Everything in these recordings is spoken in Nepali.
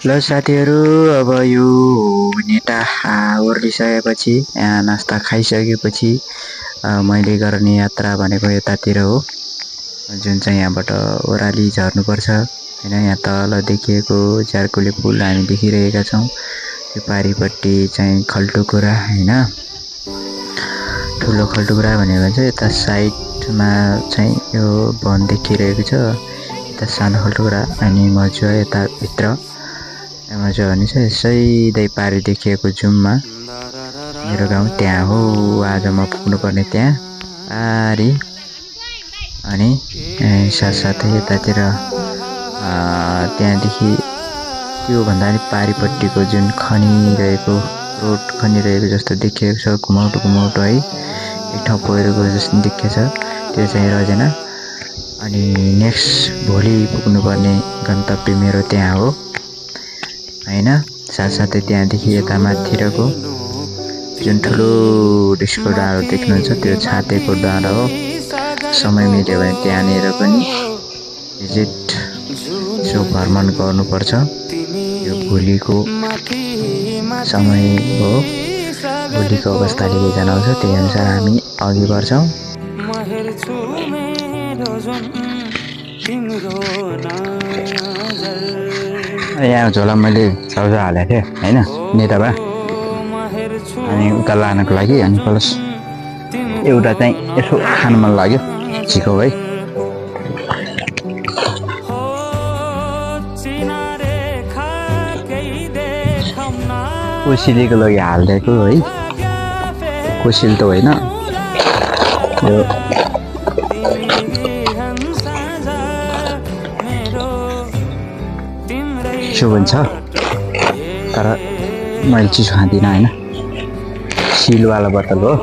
ल साथीहरू, अब यो नेटा ओर्लिसकेपछि नास्ता खाइसकेपछि मैले गर्ने यात्रा भनेको यतातिर हो, जुन चाहिँ यहाँबाट ओह्राली झर्नुपर्छ हैन। यहाँ तल देखिएको ज्यार्कुले पुल हामी देखिरहेका छौँ। त्यो पारिपट्टि चाहिँ खल्टुकुरा हैन, ठुलो खल्टुकुरा भनेको चाहिँ यता साइडमा चाहिँ यो वन देखिरहेको छ। यता सानो खल्टुकुरा अनि मजुवा यता भित्र। मजुवा भने चाहिँ सिधै पारि देखिएको जुममा मेरो गाउँ त्यहाँ हो। आज म पुग्नुपर्ने त्यहाँ पारि। अनि साथसाथै यतातिर त्यहाँदेखि त्योभन्दा नि पारिपट्टिको जुन खनिरहेको रोड खनिरहेको जस्तो देखिएको छ, घुमाउटो है, एक ठाउँ पहिरो गएको जस्तो देखिएको छ, त्यो चाहिँ रजेना। अनि नेक्स्ट भोलि पुग्नुपर्ने गन्तव्य मेरो त्यहाँ हो हैन। साथसाथै त्यहाँदेखि यता माथिरको जुन ठुलो डिस्को डाँडो देख्नुहुन्छ त्यो छातेको डाँडो हो। समय मिल्यो भने त्यहाँनिर पनि भिजिट सो भ्रमण गर्नुपर्छ। यो भोलिको समय हो, भोलिको अवस्थाले के जनाउँछ त्यही अनुसार हामी अघि बढ्छौँ। यहाँ झोला मैले चाउचाउ हालेको थिएँ होइन नेताबा, अनि उता लानको लागि। अनि प्लस एउटा चाहिँ यसो खानु मन लाग्यो छिको है। कोसिलीको लागि हालिदिएको है, कोसिल त होइन यो सुगन छ, तर मैले चिसो खाँदिनँ होइन। सिलवाला बोतल हो,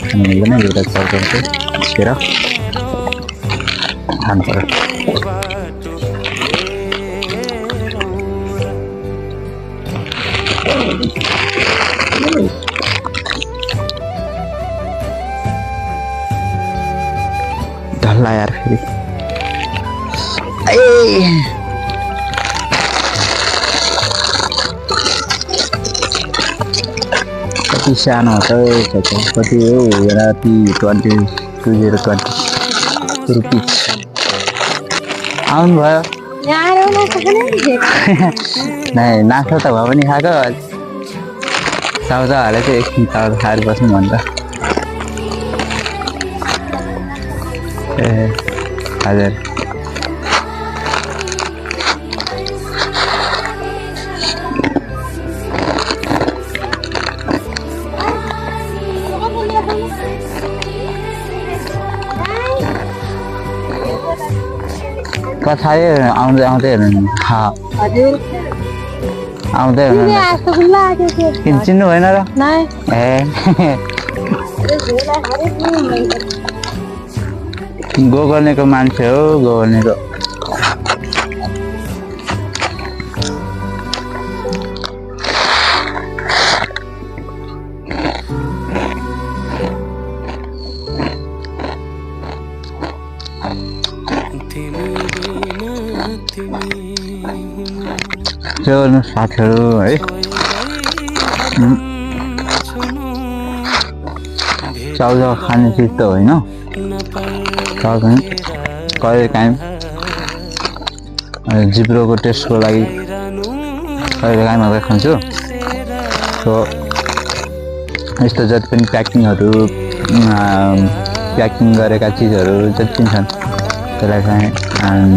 खानु मिल्दैन। एउटा चर्चाको छिएर खानु पर्यो। ढल्ला यार फेरि कति सानो हुन्छ कति हो राति 2020 रुपिस आउनुभयो। नै नास्ता त भए पनि खाएको, चाउचाउ हाले चाहिँ एकछिन चाउचाउ खाएर बस्नु भन्छ। ए हजुर पछाडि आउँदै आउँदै हेर्नु आउँदै हेर्नु चिन्नु भएन र ए गोकर्णेको मान्छे हो, गोकर्णेको। चलो साथीहरू है, चाउचाउ खाने चिज त होइन, चाउचाउ कहिले काहीँ जिब्रोको टेस्टको लागि कहिले काहीँ मात्रै खान्छु। सो यस्तो जति पनि प्याकिङ गरेका चिजहरू जति पनि छन् त्यसलाई चाहिँ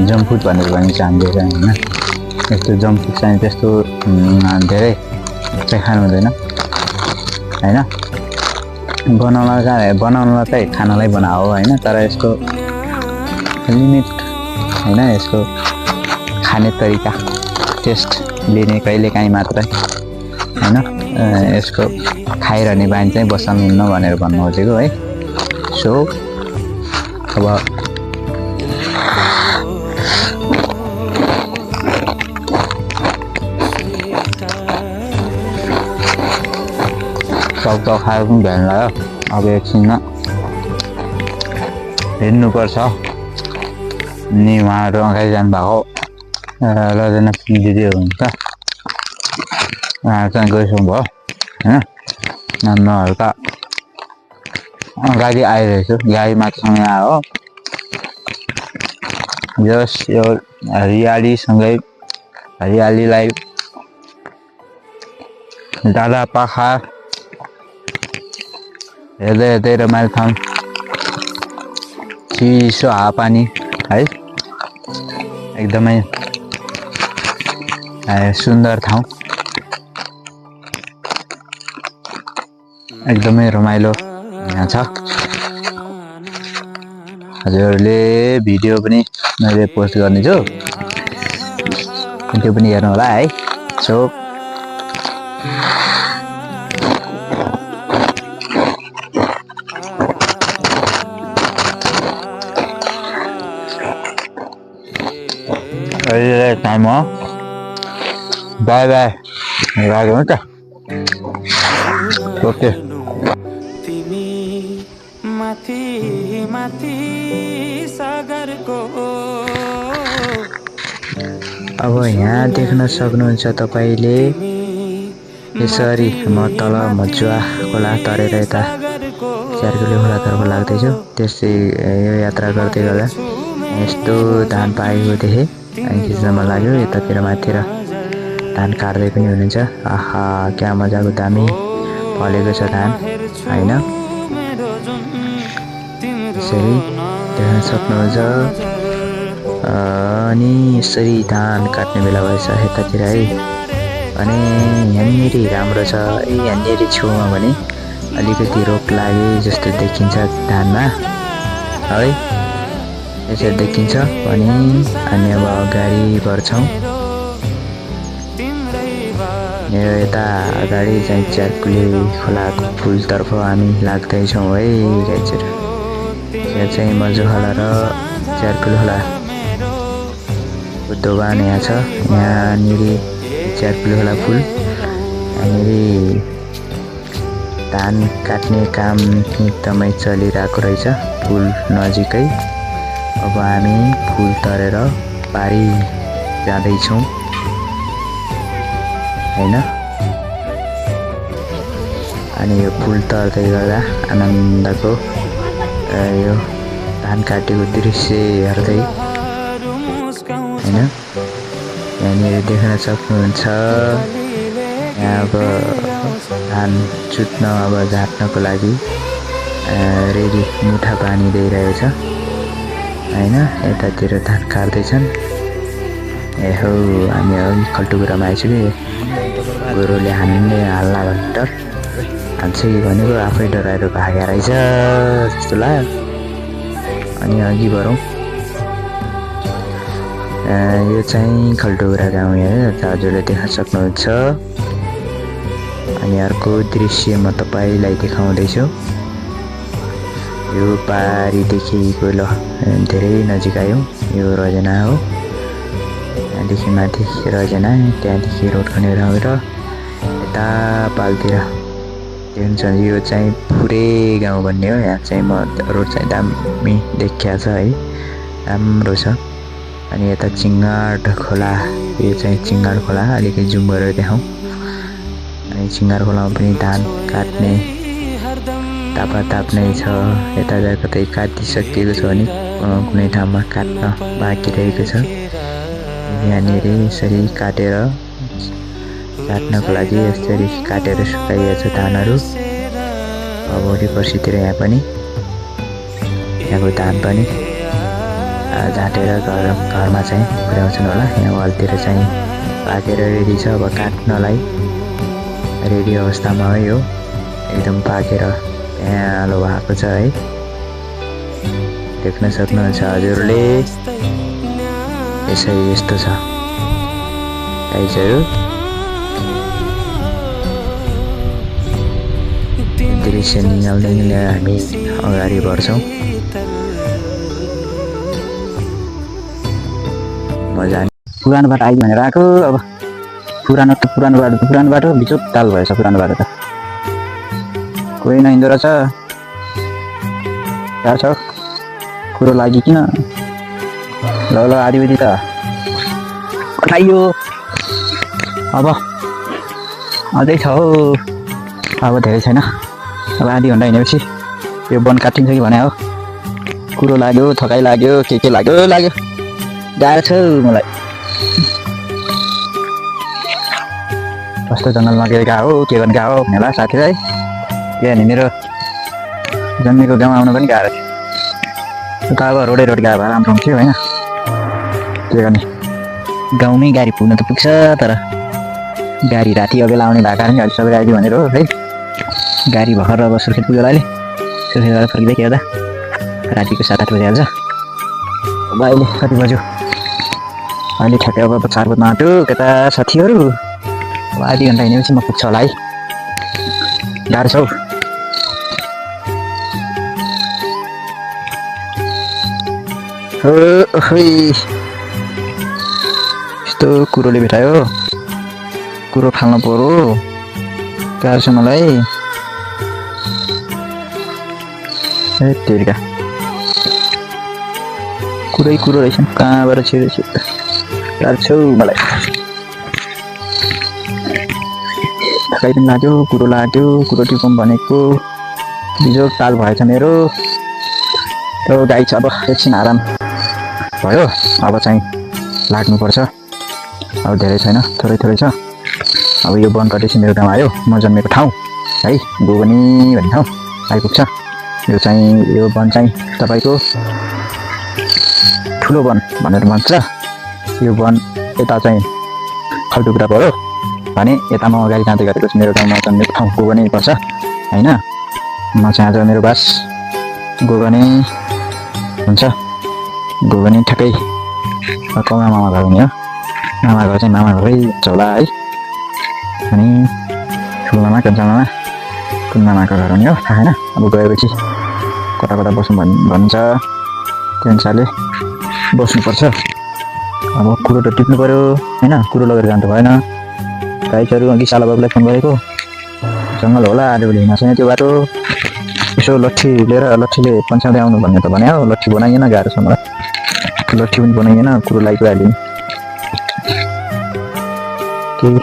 जङ्क फुड भनेर भनिन्छ हामीले चाहिँ होइन। यस्तो जङ्क फुड चाहिँ त्यस्तो धेरै चाहिँ खानु हुँदैन होइन। बनाउनलाई चाहिँ खानालाई बनाओ होइन, तर यसको लिमिट होइन, यसको खाने तरिका टेस्ट लिने कहिले काहीँ मात्रै होइन। यसको खाइरहने बानी चाहिँ बसाल्नुहुन्न भनेर भन्नु खोजेको है। सो अब चाउचाउ खाएर पनि भ्यान लाग्यो। अब एकछिनमा हिँड्नुपर्छ नि, उहाँहरू अगाडि जानुभएको लजना दिदी हुन्छ चाहिँ गइसक्नु भयो होइन नहल्का गाडी आइरहेछ गाडी माथिसँग आयो जस यो हरियालीसँगै हरियालीलाई डाँडा पाखा हेर्दै हेर्दै रमाइलो ठाउँ चिसो हावापानी है एकदमै सुन्दर ठाउँ एकदमै रमाइलो यहाँ छ हजुरहरूले भिडियो पनि मैले पोस्ट गर्नेछु त्यो पनि हेर्नु होला है सो अहिले टाइम हो बाई बाई राख्नु त ओके माथि माथि सागरको अब यहाँ देख्न सक्नुहुन्छ तपाईले यसरी म तल मजुवा खोला तरेर यता 4 किलो खोलातर्फ लाग्दैछु त्यसै यो यात्रा गर्दै गर्दा यस्तो धान पाएको देखेँ अनि खिच्न मन लाग्यो यतातिर माथितिर धान काट्दै पनि हुनुहुन्छ आहा क्या मजाको दामी फलेको छ धान हैन यसरी देख्न सक्नुहुन्छ अनि यसरी धान काट्ने बेला भएछ यतातिर है अनि यहाँनिर राम्रो छ यहाँनिर छेउमा भने अलिकति रोग लागे जस्तो देखिन्छ धानमा है यसरी देखिन्छ अनि हामी अब अगाडि बढ्छौँ मेरो यता अगाडि चाहिँ 4 किलो खोलाको पुलतर्फ हामी लाग्दैछौँ है गाइजहरु यहाँ चाहिँ मजुवाला र 4 किलो खोला दोभान यहाँ छ यहाँनिर 4 किलो खोला पुल यहाँनिर धान काट्ने काम एकदमै चलिरहेको रहेछ पुल नजिकै अब हामी पुल तरेर पारी जाँदैछौँ हैन अनि यो पुल तर्दै गर्दा आनन्दको यो धान काटेको दृश्य हेर्दै हैन यहाँनिर देख्न सक्नुहुन्छ यहाँ अब धान चुत्न अब झाट्नको लागि रेडी मुठा पानी दिइरहेछ हैन यतातिर धान काट्दैछन् ए हो हामी अघि खल्टुकुरामा आइसक्यो गोरुले हान्ने हाल्ला भन्ने डर हान्छ कि भनेको आफै डराएर भागे रहेछ जस्तो लाग्यो अनि अघि बढौँ यो चाहिँ खल्टुकुरा गाउँ हो हजुरले देख्न सक्नुहुन्छ अनि अर्को दृश्य म तपाईलाई देखाउँदैछु यो पारीदेखिको ल धेरै नजिक आयौँ यो रजना हो यहाँदेखि माथि रजना त्यहाँदेखि रोड खनेर आएर यता पालतिर देख्नुहुन्छ यो चाहिँ पुरै गाउँ भन्ने हो यहाँ चाहिँ म रोड चाहिँ दामी देखिया छ है राम्रो छ अनि यता चिङ्गाड खोला यो चाहिँ चिङ्गाड खोला अलिकति जुम गरेर देखाउँ अनि चिङ्गाड खोलामा पनि धान काट्ने तापा ताप्ने छ यता कतै काटिसकिएको छ भने कुनै ठाउँमा काट्न बाँकी रहेको छ यहाँनिर यसरी काटेर काट्नको लागि यसरी काटेर सुकाइएको छ धानहरू अब भोलि पर्सितिर यहाँ पनि यहाँको धान पनि झाँटेर घरमा चाहिँ पुर्याउँछन् होला यहाँ वालतिर चाहिँ पाकेर रेडी छ अब काट्नलाई रेडी अवस्थामा हो यो एकदम पाकेर प्यालो भएको छ है देख्न सक्नुहुन्छ हजुरले यसै यस्तो छ गाइजहरु दृश्य निहाल्दै हामी अगाडि बढ्छौँ मजा पुरानो बाटो आइज भनेर आएको अब पुरानो बाटो बिचोक ताल भएछ पुरानो बाटो त कोही नहिँदो रहेछ क्या छ कुरो लागि किन ल आधी बजी त खाइयो अब अझै छ हौ अब धेरै छैन अब आधी घन्टा हिँडेपछि यो वन काटिन्छ कि भने हो कुरो लाग्यो थकाइ लाग्यो के लाग्यो गाह्रो छ मलाई कस्तो जङ्गलमा गएका हो के गर्न गएको हो भनेर साथीभाइ किनभने मेरो जन्मेको गाउँ आउनु पनि गाह्रो थियो उता अब रोडै रोड गएको भए राम्रो हुन्थ्यो होइन के गर्ने गाउँमै गाडी पुग्न त पुग्छ तर गाडी राति अबेला आउने भएको कारण अहिले सबै आइदियो भनेर हो है गाडी भर्खर अब सुर्खेत पुग्यो होला अहिले सुर्खेतबाट फर्किँदै के गर्दा रातिको 7-8 बजी हाल्छ अब अहिले कति बज्यो अहिले ठ्याक्कै अब 4 बज्न आँट्यो केटा साथीहरू अब आधी घन्टा हिँडेपछि म पुग्छ होला है गाह्रो छ हौ यस्तो कुरोले भेटायो कुरो फाल्नु पर्यो गाह्रो छ मलाई ए तेरिका कुरो रहेछ कहाँबाट छिरेछ गाह्रो छ मलाई थकाइ पनि लाग्यो कुरो टिपौँ भनेको बिजोग ताल भएछ मेरो त्यो गाई छ अब एकछिन आराम भयो अब चाहिँ लाग्नुपर्छ अब धेरै छैन थोरै छ अब यो वन कटेपछि मेरो गाउँ आयो म जन्मेको ठाउँ है गोगनी भन्ने ठाउँ आइपुग्छ यो वन चाहिँ तपाईँको ठुलो वन भनेर भन्छ यो वन यता चाहिँ फाल्टु कुरा पऱ्यो भने यता म अगाडि जाँदै गरेको छु मेरो गाउँमा जन्मेको ठाउँ गोगनी पर्छ होइन म चाहिँ आज मेरो बास गोगनी हुन्छ गोगनी ठ्याक्कै कौमा मामा घर हुने हो मामा घर चाहिँ मामा घरै हुन्छ होला है अनि ठुलोमा कन्चामामा कुन मामाको घर हुने हो थाहा छैन अब गएपछि कता बस्नु भन्छ त्यो अनुसारले बस्नुपर्छ अब कुरो त टिप्नु पऱ्यो होइन कुरो लगेर जानु त भएन गाईहरू अघि साला बाबुलाई फोन गरेको जङ्गल होला आलिबोली हिँड्न छैन त्यो बाटो यसो लट्ठी लिएर लट्ठीले पन्छाउँदै आउनु भन्ने त भन्यो लट्ठी बनाइएन गाह्रो छ मलाई लट्ठी पनि बनाइएन कुरो लागिहाल्यो केही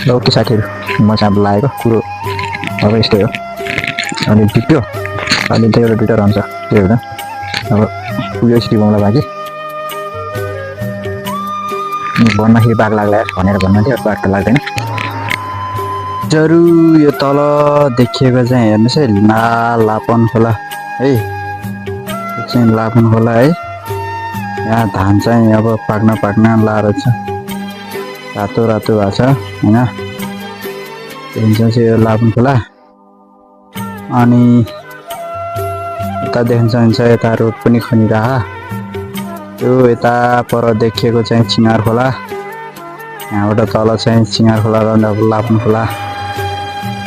ल ओके साथीहरू म चाहिँ अब लागेको कुरो अब यस्तै हो अलिअलि टिप्यो अलिअलि त एउटा दुइटा रहन्छ त्यो हुँदा अब पुग्यो टिपाउँला बाँकी भन्दाखेरि बाघ लाग्ला भनेर भन्नु थियो बाघ त लाग्दैन जरु यो तल देखिएको चाहिँ हेर्नुहोस् है लापन खोला है चाहिँ लापन खोला है यहाँ धान चाहिँ अब पाक्न लाएर छ रातो भएको छ होइन चाहिँ यो लापन खोला अनि यता देखिन्छ हुन्छ यता रोड पनि खनिरह त्यो यता पर देखिएको चाहिँ चिङ्गार खोला यहाँबाट तल चाहिँ चिङ्गार खोला र लापन खोला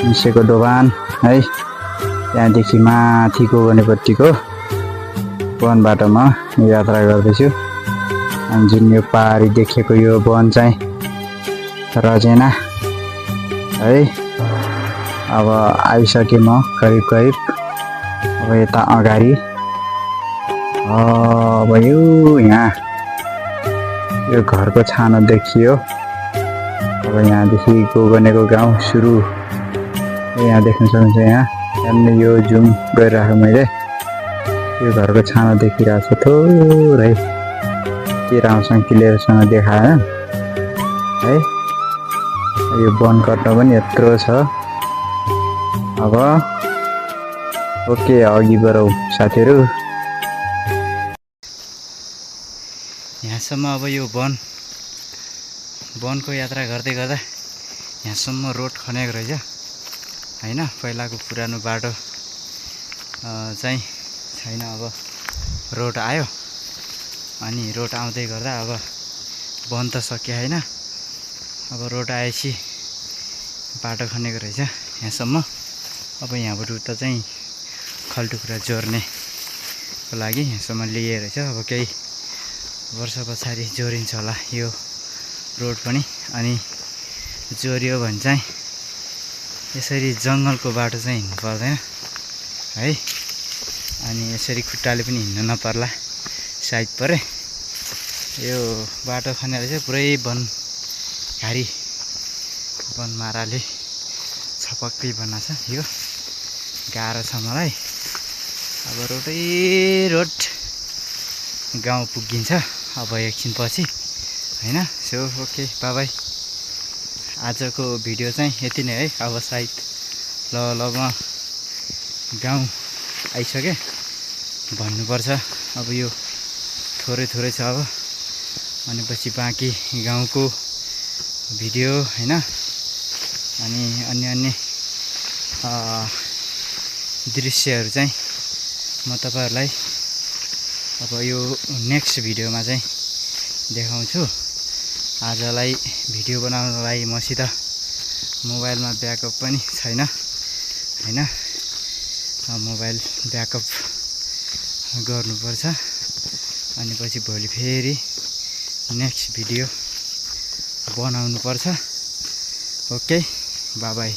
मिसेको दोभान है त्यहाँदेखि माथि गोगनेपट्टिको वन बाटोमा यात्रा गर्दैछु अनि जुन यो पहाडी देखेको यो वन चाहिँ रजेना है अब आइसकेँ म करिब अब यता अगाडि अब यहाँ यो घरको छानो देखियो अब यहाँदेखि गोगनेको गाउँ सुरु यहाँ देख्न सक्नुहुन्छ यहाँ यो जुम गरिरहेको मैले यो घरको छानो देखिरहेको छ थोरै के राम्रोसँग क्लियरसँग देखाएन है यो वन कट्न पनि यत्रो छ अब ओके अघि बढौँ साथीहरू यहाँसम्म अब यो वनको यात्रा गर्दै गर्दा यहाँसम्म रोड खनेको रहेछ होइन पहिलाको पुरानो बाटो चाहिँ छैन अब रोड आयो अनि रोड आउँदै गर्दा अब वन त सक्यो होइन अब रोड आएपछि बाटो खनेको रहेछ यहाँसम्म अब यहाँबाट उता चाहिँ खल्टुक्रा जोर्नेको लागि यहाँसम्म लिएर छ अब केही वर्ष पछाडि जोडिन्छ होला यो रोड पनि अनि जोडियो भने चाहिँ यसरी जङ्गलको बाटो चाहिँ हिँड्नु पर्दैन है अनि यसरी खुट्टाले पनि हिँड्नु नपर्ला साइड परे यो बाटो खनेर चाहिँ पुरै घारी वनमाराले छपक्कै बनाएको छ। यो गाह्रो छ मलाई। अब रोड गाउँ पुगिन्छ अब एकछिनपछि हैन। So okay bye bye. आजको भिडियो चाहिँ यति नै है। अब सायद ल म गाउँ आइसकेँ भन्नुपर्छ। अब यो थोरै छ अब अनि पछि बाँकी गाउँको भिडियो हैन अनि अन्य दृश्यहरू चाहिँ म तपाईहरुलाई अब यो नेक्स्ट भिडियोमा चाहिँ देखाउँछु। आजलाई भिडियो बनाउनलाई मसित मोबाइलमा ब्याकअप पनि छैन हैन। मोबाइल ब्याकअप गर्नुपर्छ अनि पछि भोलि फेरि नेक्स्ट भिडियो बनाउनुपर्छ। Okay bye bye.